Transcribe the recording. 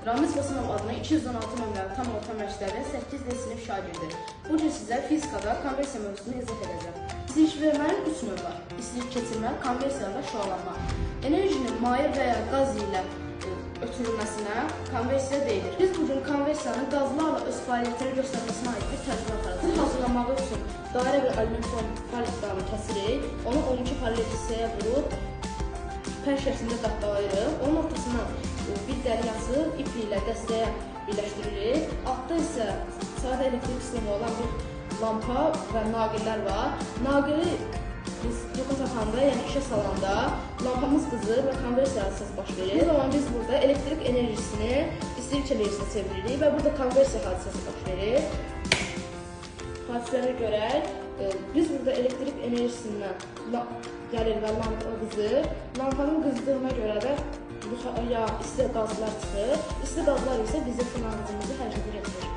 Ramiz Qosanov adına 216 nömrəli tam orta məktəbin 8D sinif şagirdi. Bu gün sizə fizikada konversiya mövzusunu izah edəcəm. İstilik vermənin 3 növü var. İstilik keçirmə, konversiya və şüalanma. Enerjinin maye və ya qaz ilə ötürülməsinə konversiya deyilir. Biz bu gün konversiyanın qazlarla öz fəaliyyətini göstərməsinə aid bir təcrübə aparacağıq. Bunu hazırlamaq üçün dairə bir alüminium palletlarını kəsirik, onu 12 paralel hissəyə vurub pər şəklində qatlayırıq. Onun ortasından bir dəlik açıb ip ilə dəstəyə birləşdiririk. Altda isə sadə elektrik sistemi olan bir lampa və naqillər var. Naqili biz toka taxanda, yəni işə salanda lampamız qızır və konversiya hadisəsi baş verir. Bu zaman biz burada elektrik enerjisini istilik enerjisinə çeviririk və burada konversiya hadisəsi baş verir. Hadisələrə görək, biz burada elektrik enerjisindən gəlir və lampa qızır. Lampanın qızdığına görə də buxar ya isti qazlar çıxır. İsti qazlar isə bizim fırlanğıcımızı hərəkətə gətirir.